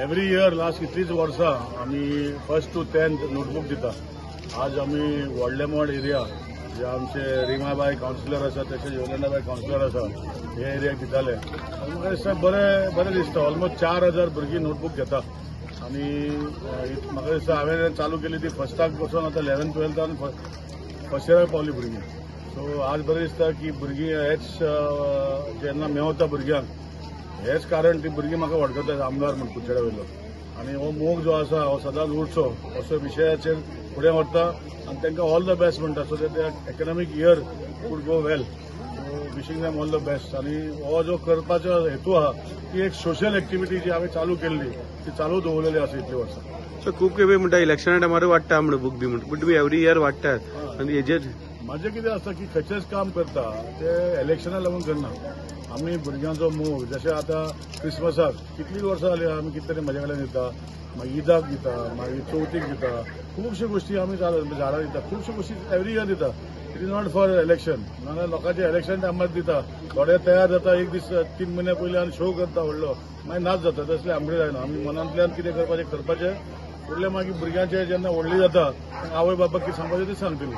Every year last कितलींच वर्सां आमी फर्स्ट टू 10th notebook दिता. आज आमी व्हडलेमोड एरिया जे आमचे रिमाबाय कावन्सिलर आसा तशेंच योगेंद्रबाय कावन्सिलर आसा हे एरियाक दिताले. आनी म्हाका दिसता बरें बरें दिसता. ऑलमोस्ट 4000 भुरगीं नोटबूक घेता आनी म्हाका दिसता हांवें चालू केली ती फर्स्टाक बसून आतां 11th 12th first इयराक पावली भुरगीं. सो आज बरें दिसता की भुरगीं हेच जेन्ना मेवता भुरग्यांक हेच कारण ती भुरगीं म्हाका वळखतात आमदार म्हूण कुडचड्या वयलो. आनी हो मोग जो आसा हो सदांच उरचो असो विशयाचेर फुडें व्हरता आनी तांकां ऑल the best म्हणटा, so that academic year could go well. So wishing them all the best. आनी हो जो करपाचो हेतू आहा ती एक सोशल एक्टिविटी जी हांवें चालू केल्ली ती चालू दवरलेली आसा इतली वर्सां. सो खूब खेपे म्हणटा इलेक्शना टायमार वाडटा म्हण बूक बी म्हणटा, बट तुमी एवरी इयर वाडटात आनी हेजेर म्हाजें कितें आसता की खंयचेंच काम करता ते इलेक्शना लागून करना. आमी भुरग्यांचो मोग जशें आतां क्रिसमसाक कितलीं वर्सां जालीं आमी कितें तरी म्हज्या कडल्यान दिता, मागीर ईदाक दिता, मागीर चवथीक दिता, खुबश्यो गोश्टी आमी झाडां दिता, खुबश्यो गोश्टी एवरी इयर दिता. It is not for election. नाजाल्यार लोकांचे इलेक्शन टायमार दिता, थोडे तयार जाता एक दीस 3 म्हयन्या पयलीं आनी शो करता व्हडलो, मागीर नाच जाता. तसलें आमगेर जायना. आमी मनांतल्यान कितें करपाचें करपाचें, फुडलें मागीर भुरग्यांचे जेन्ना व्हडली जाता आवय बापाक कितें सांगपाचें तें सांगतली.